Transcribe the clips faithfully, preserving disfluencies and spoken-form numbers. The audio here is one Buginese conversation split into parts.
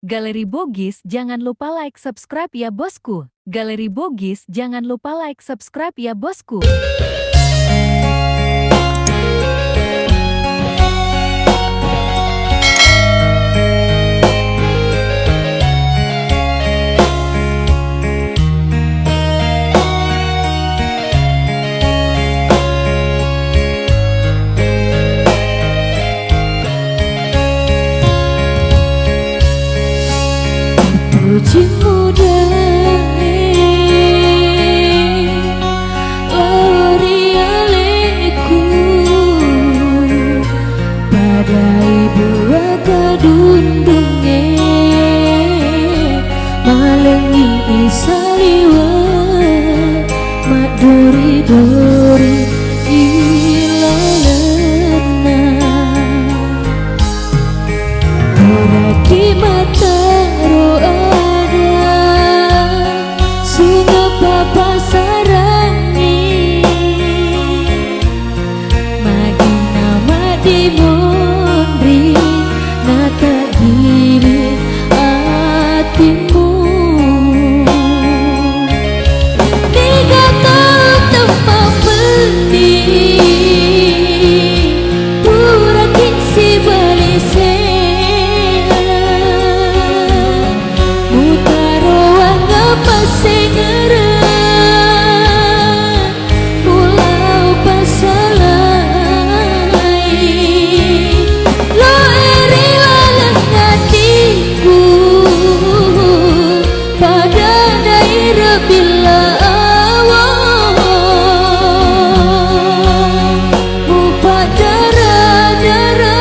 Galeri Bugis, jangan lupa like, subscribe ya, bosku. Galeri Bugis, jangan lupa like, subscribe ya, bosku. Pujimu dae lao ri aleku, padai bua kadundungnge, malengngi isaliwe maddori-dori ilalenna. Puraki mataro ada, sunge papasarangngi, magina maddimonri, nataddiri atimmu. Niga tau temmapenni, puraki sibali sena, mutaroang passengereng, mulau pasalai. Loe ri laleng atiku, pada daira billawa, mupaddara-dara,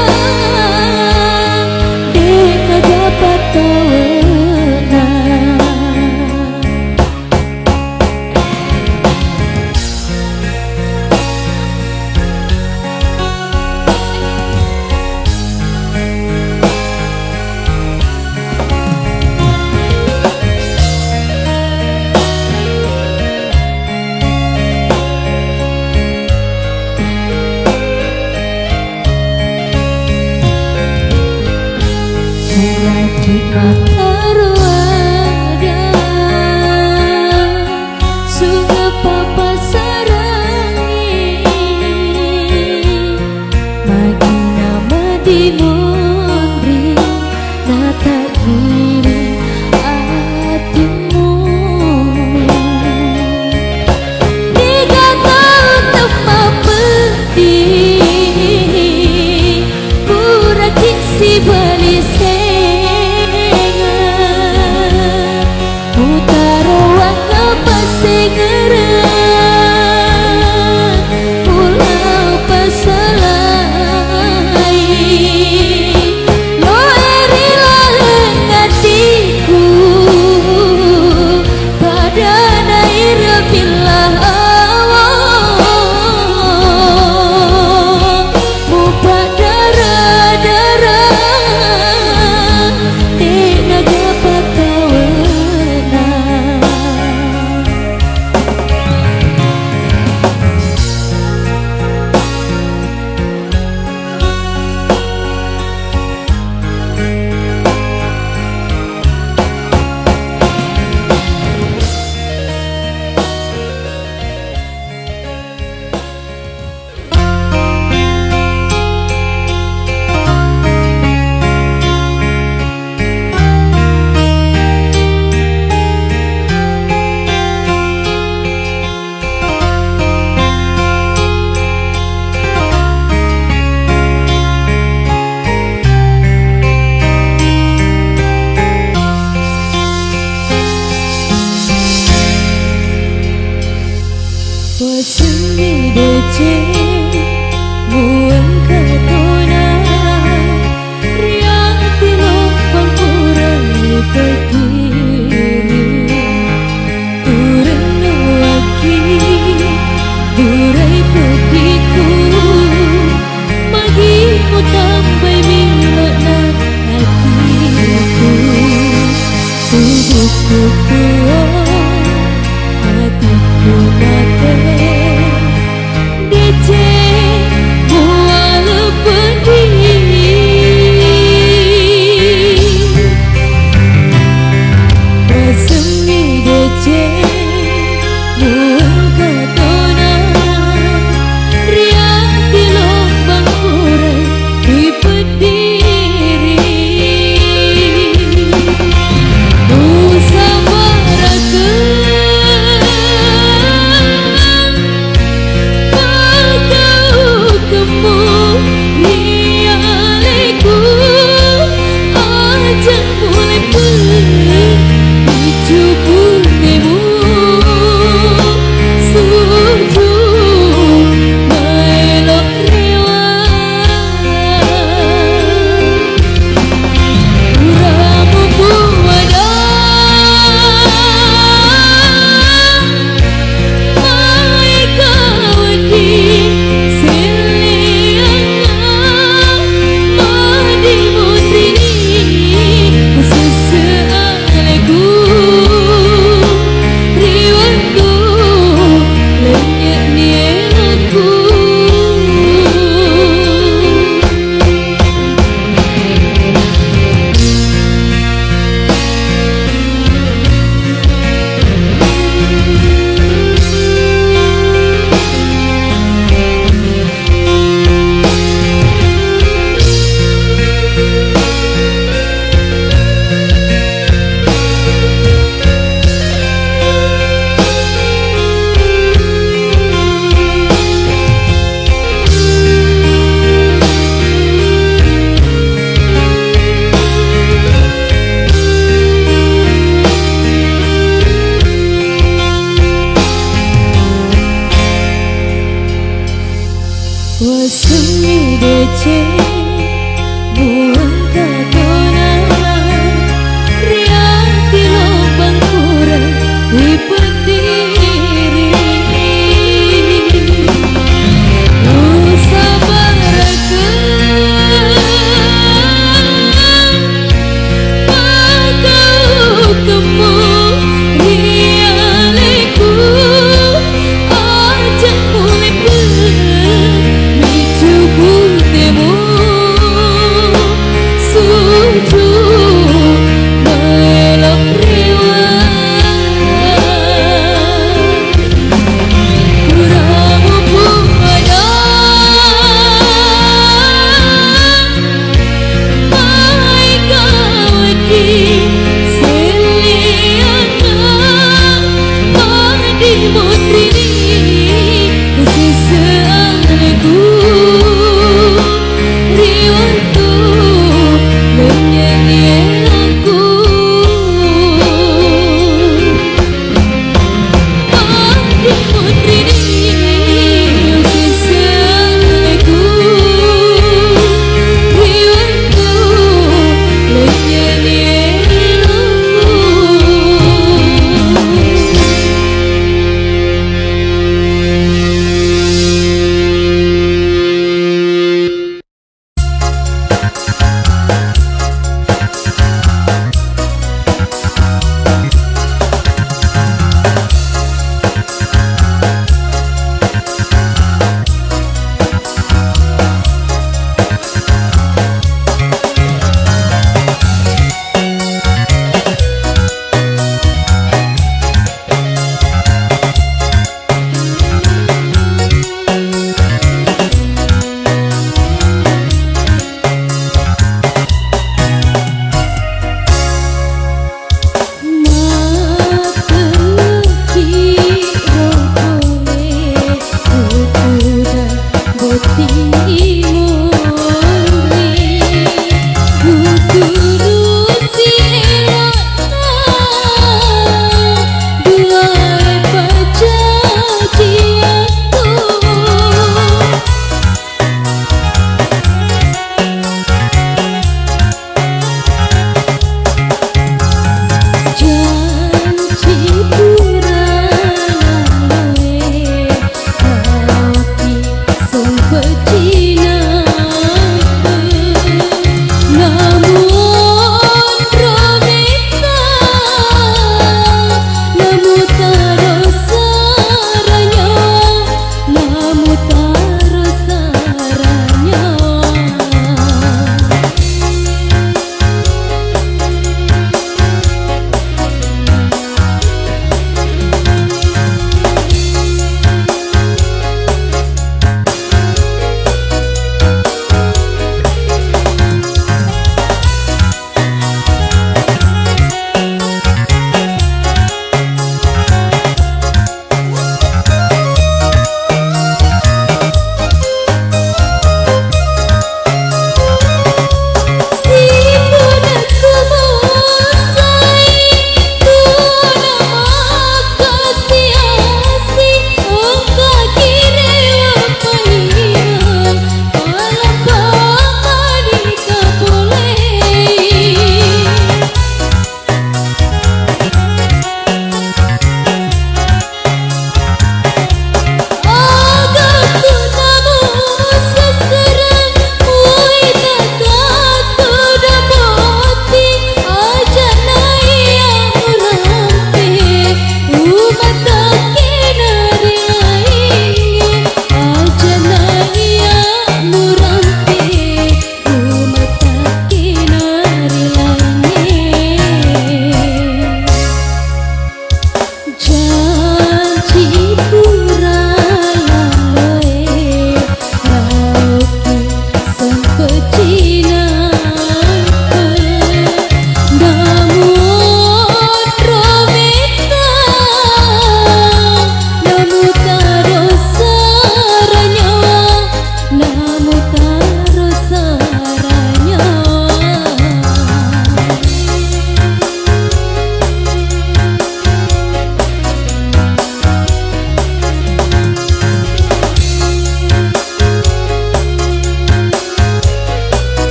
de' naga pattawena. Puraki mataro ada, sunge papasarangngi, magina maddimonri, nataddiri atimmu. Niga tau temmapenni, puraki sibali senga, mutaroang passengereng, mulau pasalai. Loe ri laleng ati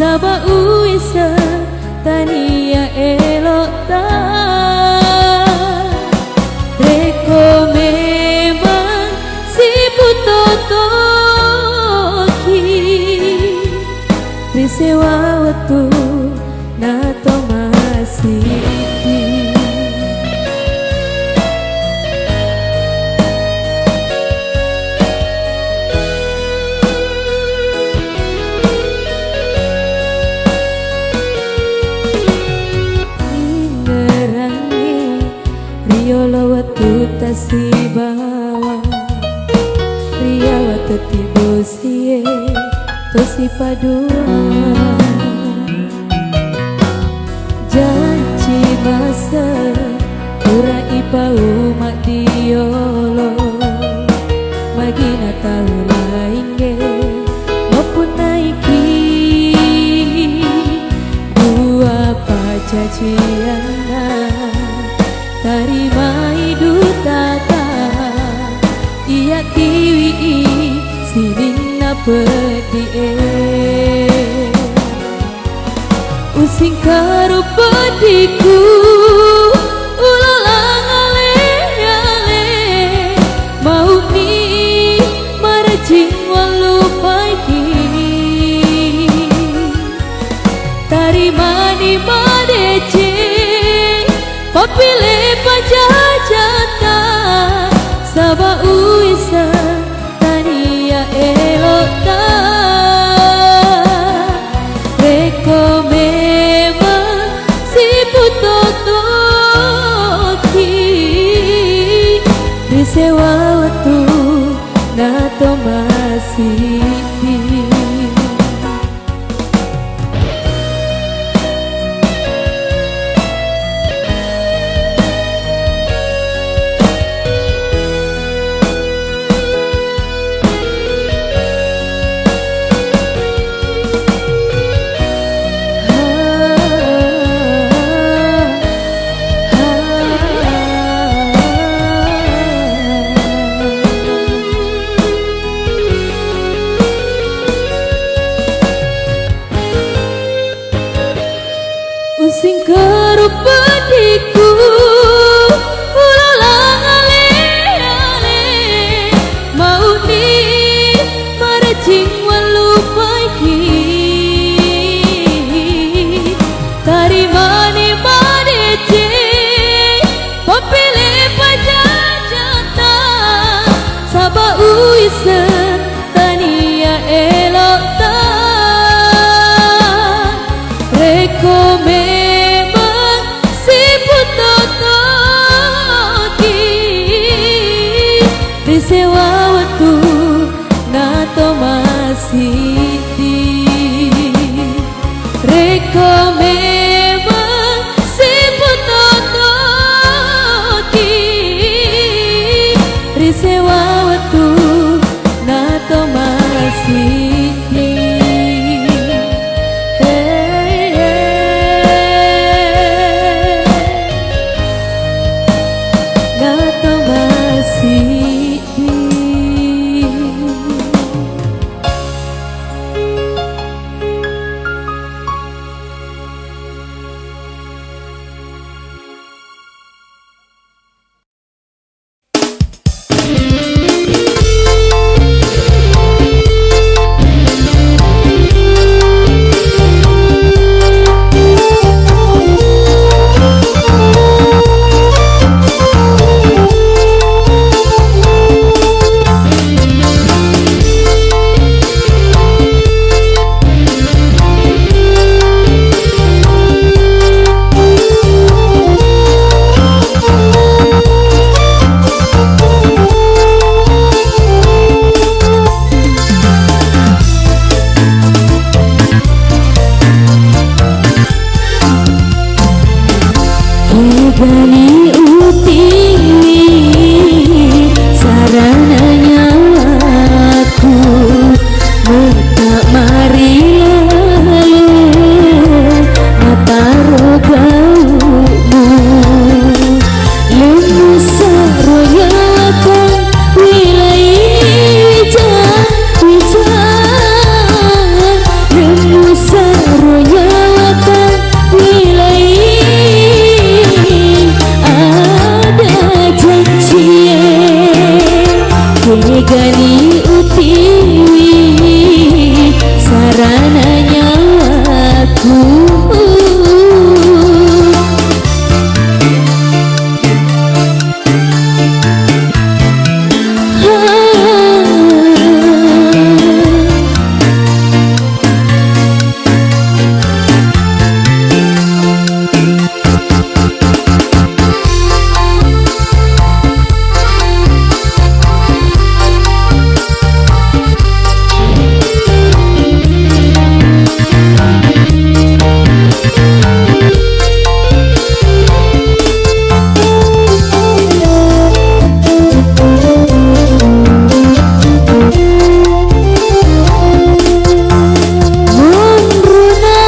Saba' uwisseng tania elo'ta. Rekko memang siputtotoki ri sewa wettu na to massiddi. Ingerangngi riolo wettutta sibawa, riawa tetti bosie tosi padua. Janci maseng pura ipau maddiolo, magina tau laingge mappunnaiki dua pacacianna. Tarimai dutata iya tiwi i sininna peddi e. Usingkaro peddiku, ulolang ale-ale, mauni marajing wallupaiki. Tarimani madeceng, papile pajajata, saba' uwisseng tania elo'ta. Rekko memang siputtotoki ri sewa wettu na to massiddi. Ku Monrona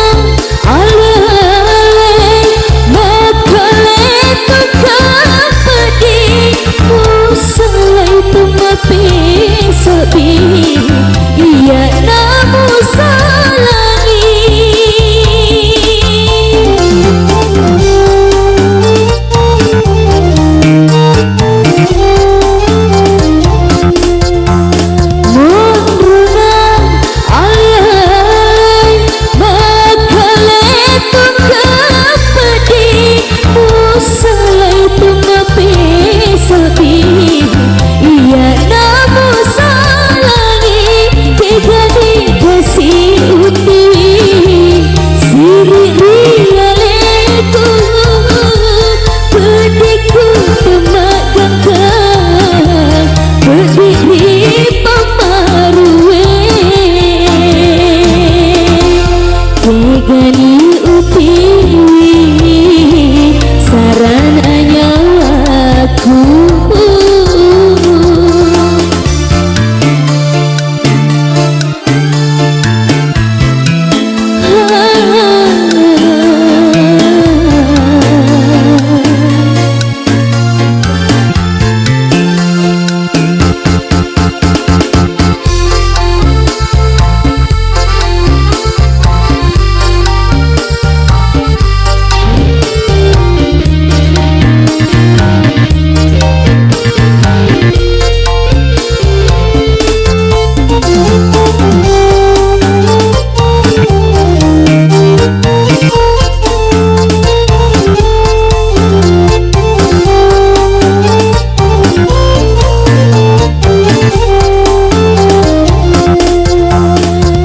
ale-ale, makale tukang peddi, musalai tu mappesabbi, iya namusalangi. Monrona alai, makale tukang peddi, musalai tu mappesabbi, iya namusalangi, kegani kasi uti, siri ri aleku, peddiku temagangka, peddi ri pammarue. Kegani uti, sarana nyawaku.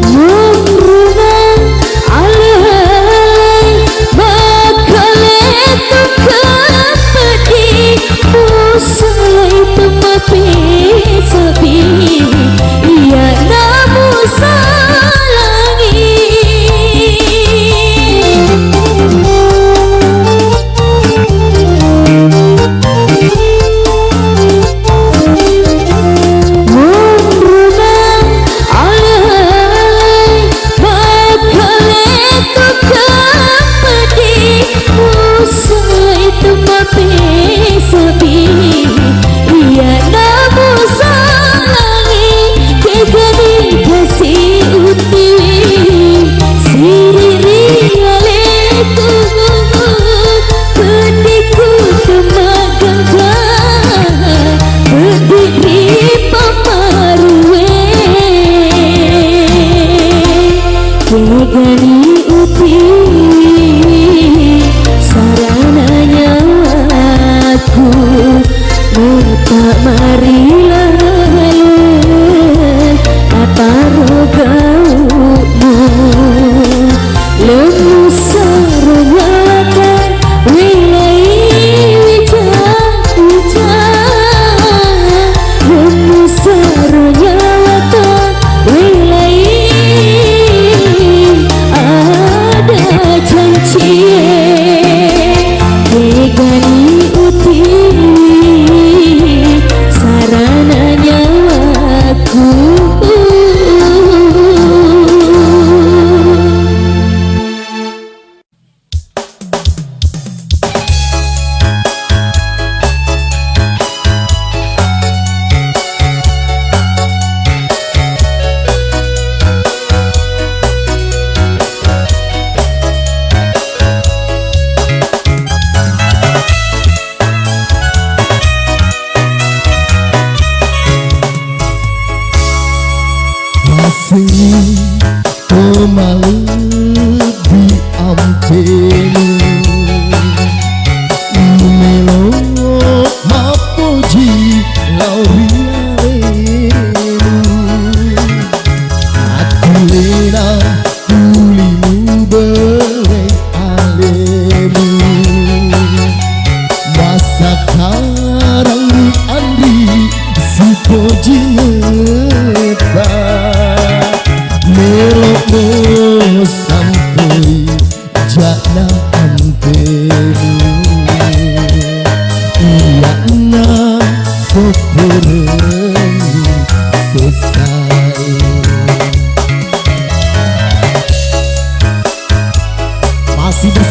Monrona alai, makale tukang peddi, musalai tu mappesabbi, iya namusalangi. Monrona alai, makale tukang peddi, musalai tu mappesabbi, iya namusalangi, kegani kasi uti, siri ri aleku, peddiku temagangka, peddi ri pammarue. Kegani uti, sarana nyawaku, meta marilale, aparo gau'mu. Lemmu saro nyawata, wilai wija-wija. Lemmu saro nyawata, wilai ada jancie. Kegani uti, sarana nyawaku.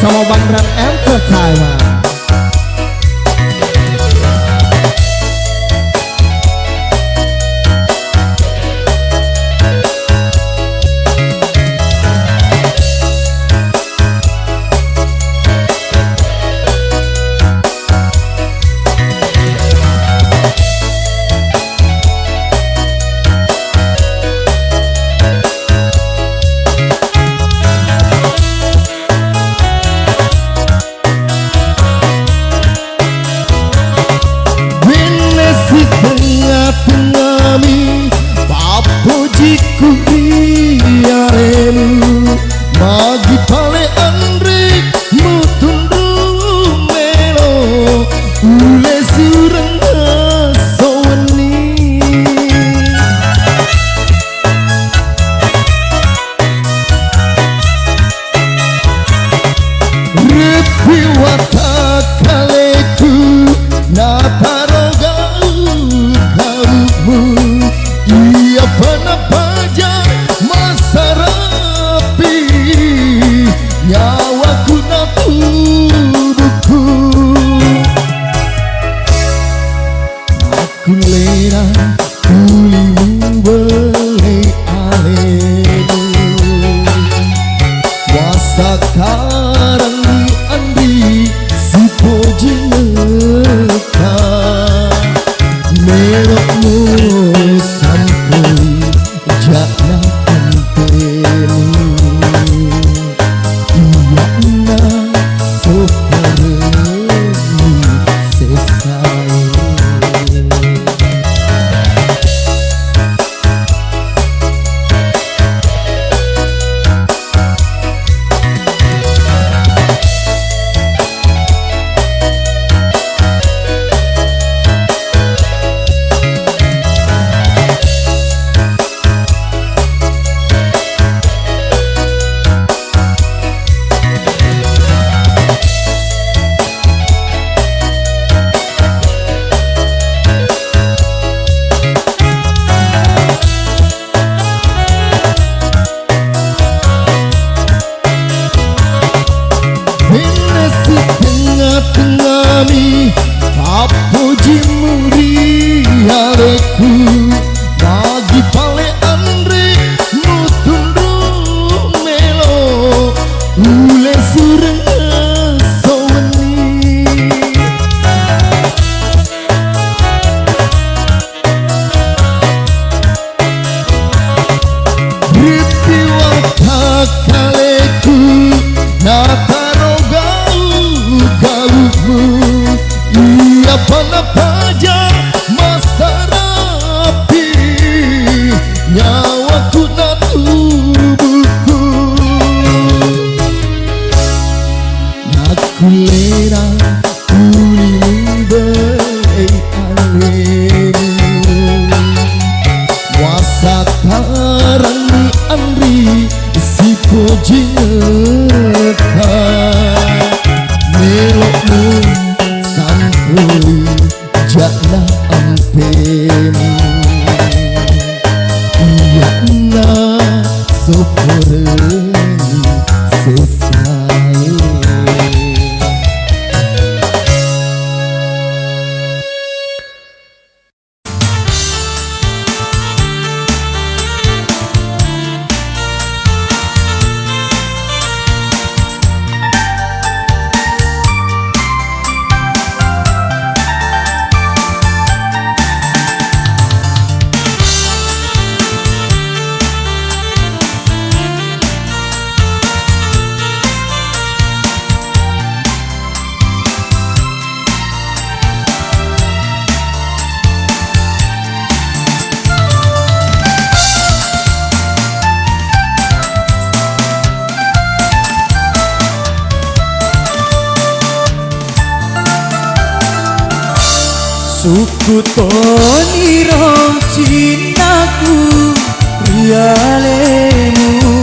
Sama Bang Red Entertainment. Wenne sitengnga-tengngami pappojikku ri alemu, magi pale anre mutunru melo ulesureng esso wenni. Rippi watakaleku nataro gau-gaumu, iya pana paja masarapi nyawaku na tubuhku. Makkullera tulimu bellei alemu, wasakkaranni anri sipojingekka, melo'mu sampui ja'na antemu. Iyanna soparengngi sessae. Wenne sitengnga-tengngami pappojimmu ri alekku, magi pale anre mutunru melo ulesureng esso wenni. Rippi watakaleku nataro gau-gaumu, iya pana paja masarapi nyawaku na tubuhku. Nakkullera tulimu bellei alemu, wasakkaranni anri sipojingekka, melo'mu sampui ja'na ampemu. Iyanna soporengngi sessae. Sukku toniro cinnaku ri alemu,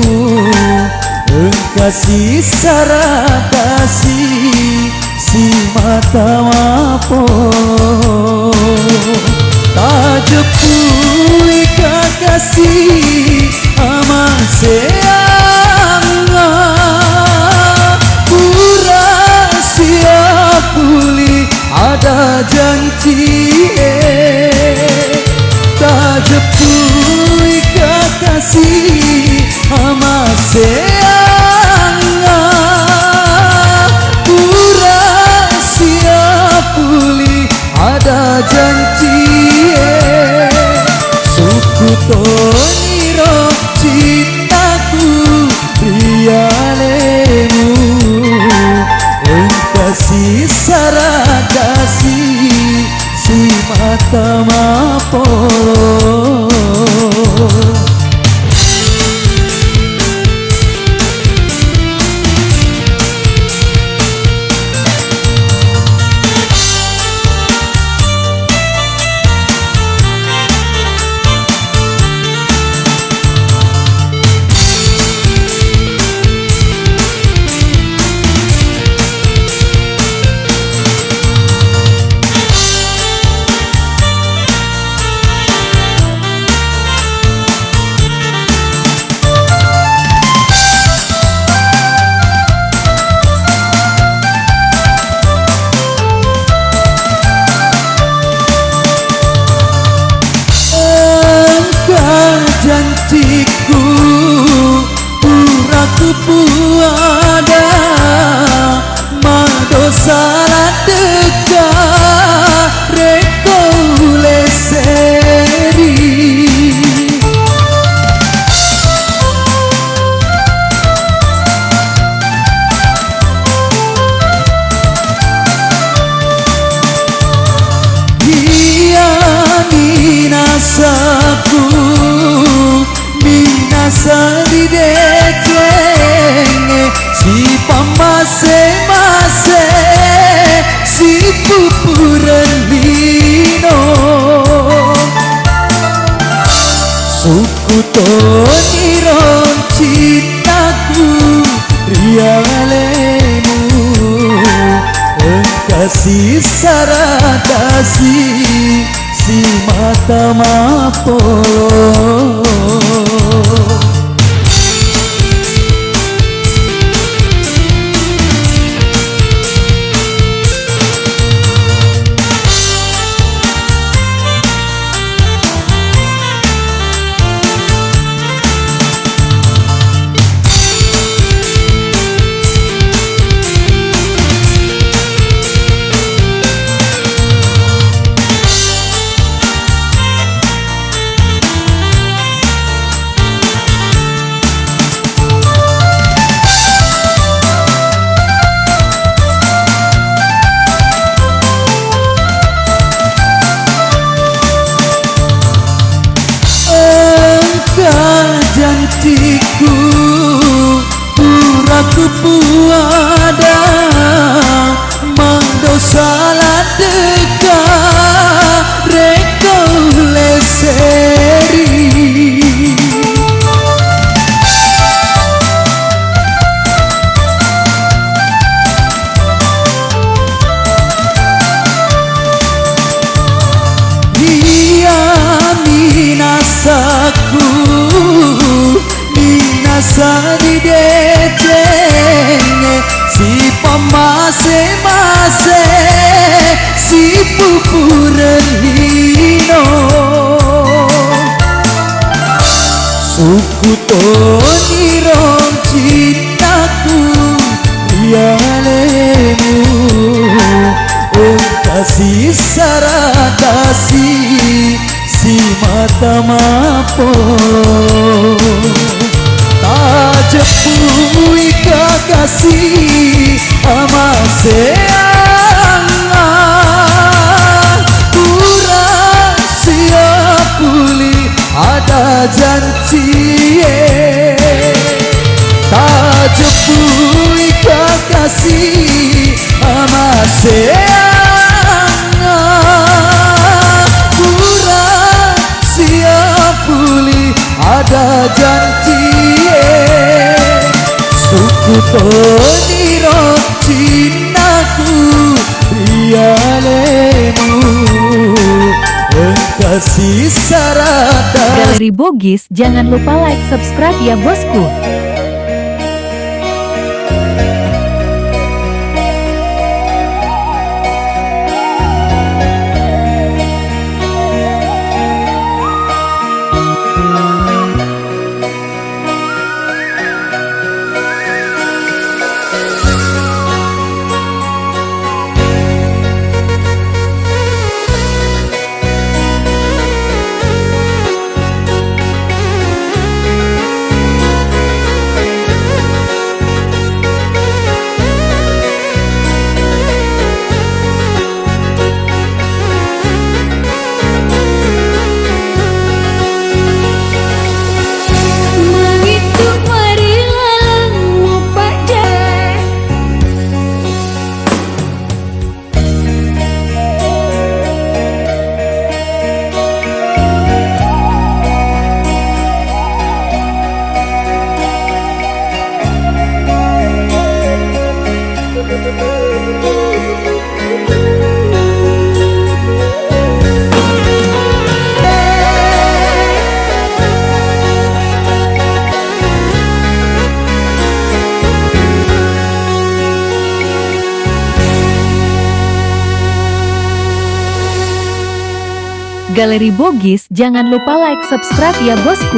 engka sisara tasi simata mapo. Tajeppui kakasi amaseanga, pura Tama polo. Engka janjiku, pura kupuada, madosa ladde'ka rekko uleseri. Iya minasaku, minasa ri decengnge, sipammase-mase, sipupureng lino. Sukkutoniro cintaku ri alemu, engka sisara tasi simata mapolo. Engka janjiku, pura kupuada, madosa ladde'ka rekko leseri. Iya minasaku, minasa ri decengnge, sipammase-mase, sipupureng lino. Sukkutoniro cintaku ri alemu, engka sisara tasi simata mapolo. Tajeppui kakasi amaseangnga, pura siapuli ada jancie. Tajeppui kakasi amaseangnga, pura siapuli ada jancie. Sukkutoniro cintaku ri alemu, engka sisara tasi. Galeri Bugis, jangan lupa like, subscribe ya, bosku. Galeri Bugis, jangan lupa like, subscribe ya bosku.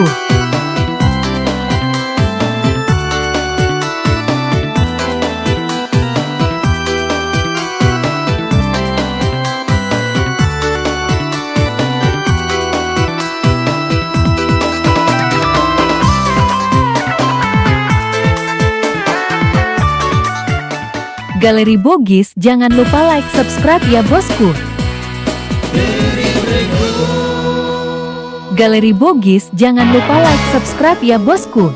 Galeri Bugis, jangan lupa like, subscribe ya bosku. Galeri Bugis, jangan lupa like, subscribe ya bosku.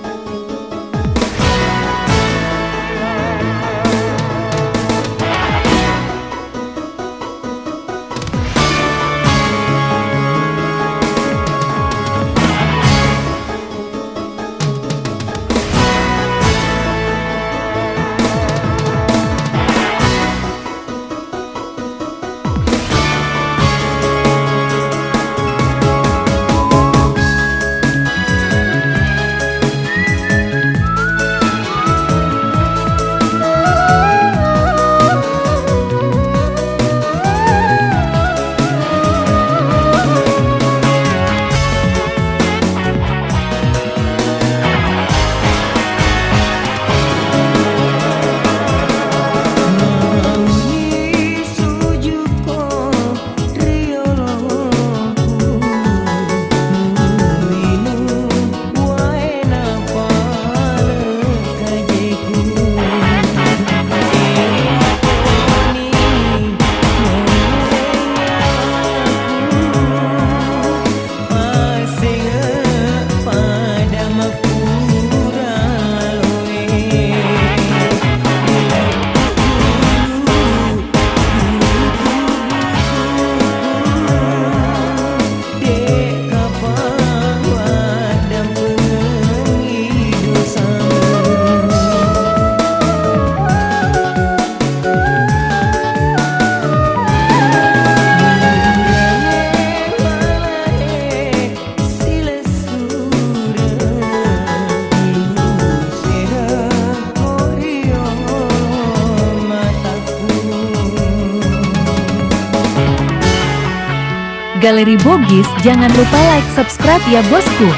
Galeri Bugis, jangan lupa like, subscribe ya bosku.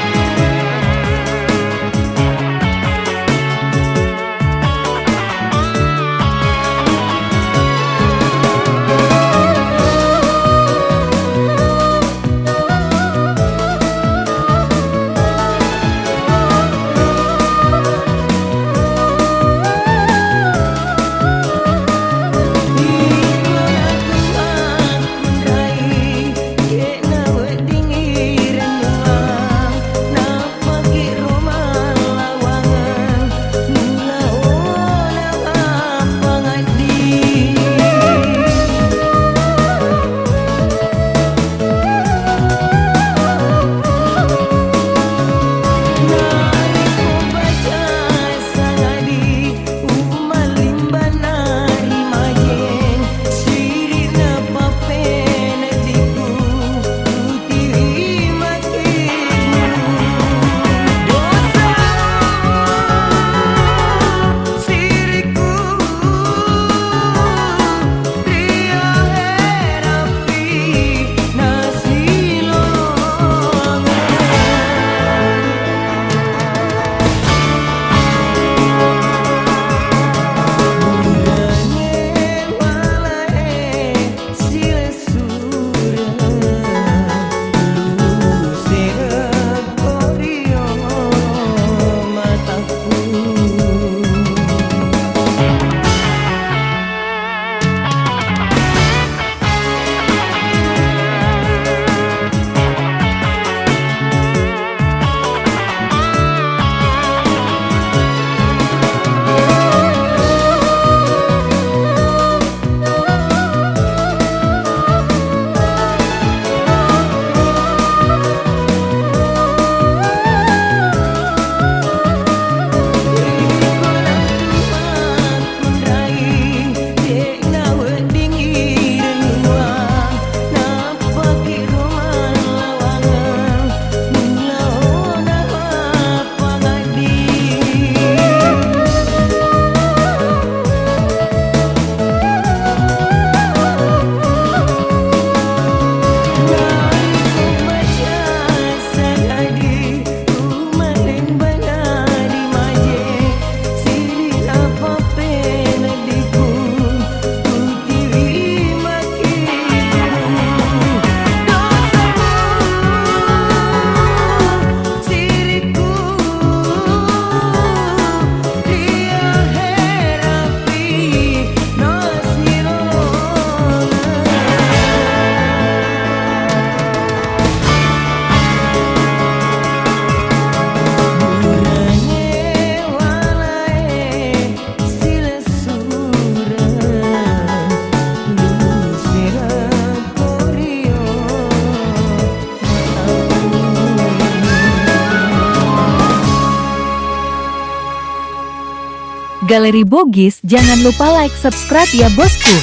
Galeri Bugis, jangan lupa like, subscribe ya bosku.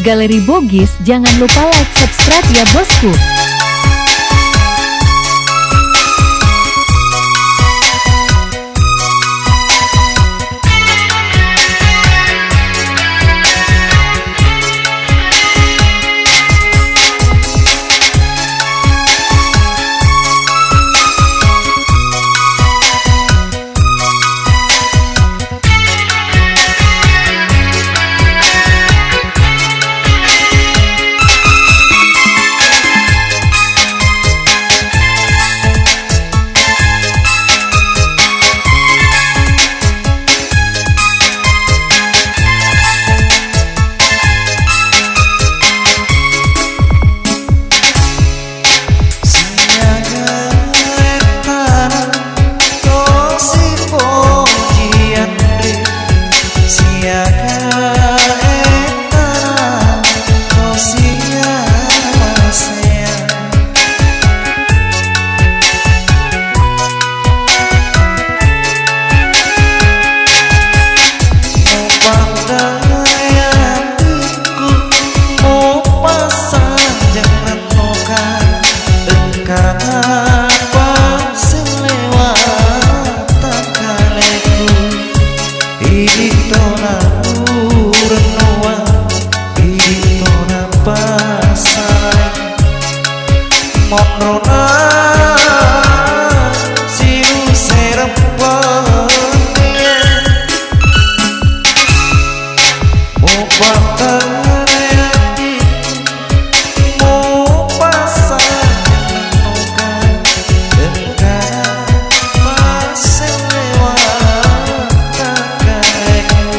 Galeri Bugis, jangan lupa like, subscribe ya bosku. Siaga ettana tosi poji anre, siaga ettana tosi amasea. Mupaddai atikku, mupassanjeng rennuka, engkana passelewatang kaleku. Idi tona urennua, idi tona pasai. Monrona siusereng penne. Mupakkareangi, mupassanjeng rennuka, engkana passelewatang kaleku.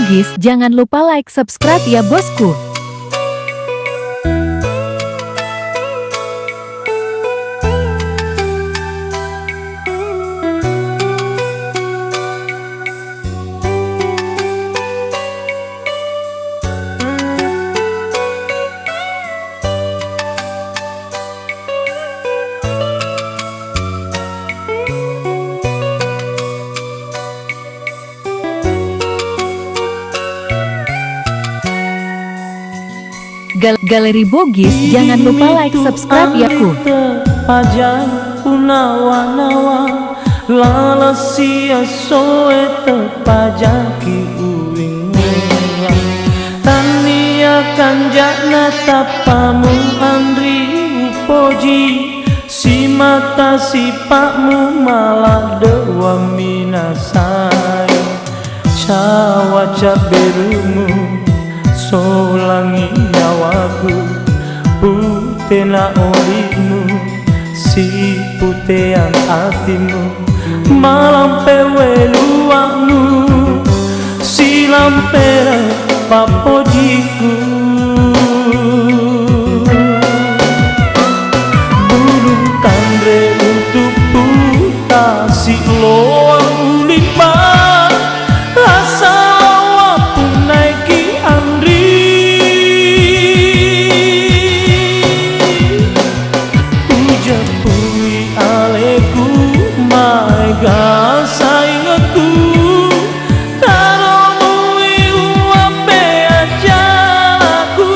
Bugis, jangan lupa like, subscribe ya bosku. Gal-, Galeri Bugis, jangan lupa like, subscribe ya ku. Terpajang unawa-nawa, laleng sia soe terpajang ki uwing mula. Tania kanjana tappamu anri upoji, simata sipa'mu maladde waminasai. Cawa cabberumu solangi nyawaku, putena olimu siputeang atimu, malampe weluamu silampere pappojiku. Bulu tanre untuk putasi loang ulimba, asa lawa punnaiki anri. Ujeppui aleku maega saingekku, taromui uwappe ajalaku.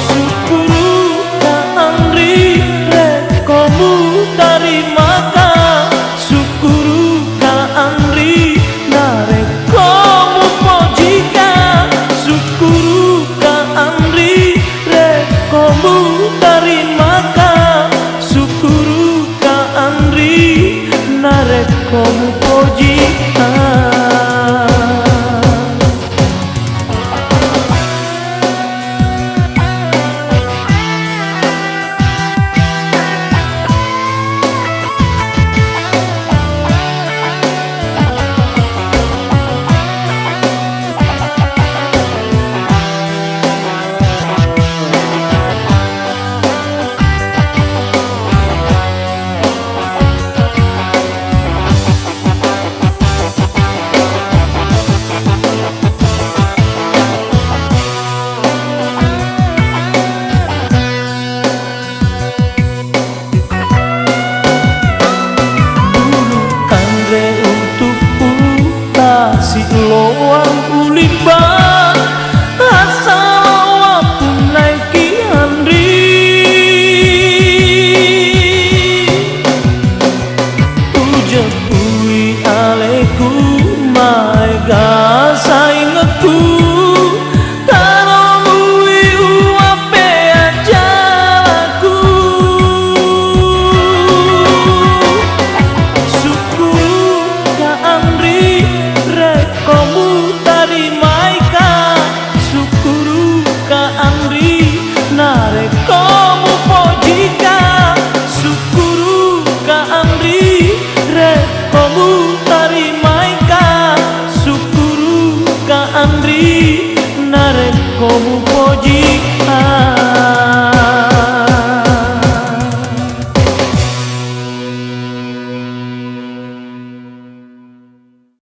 Sukkuruka anri rekko mutarimaka. Sukkuruka anri narekko mupojika. Sukkuruka anri rekko mutarimaka. Sukkuruka anri narekko mupojika. Bulu tanre untuk putasi loang ulimba, asa lawa punnaiki anri. Ujeppui aleku maega saingekku, taromui uwappe ajalaku. Sukkuruka anri rekko mutarimaika. Sukkuruka anri narekko mupojika. Sukkuruka anri rekko mutarimaika. Sukkuruka anri narekko mupojika.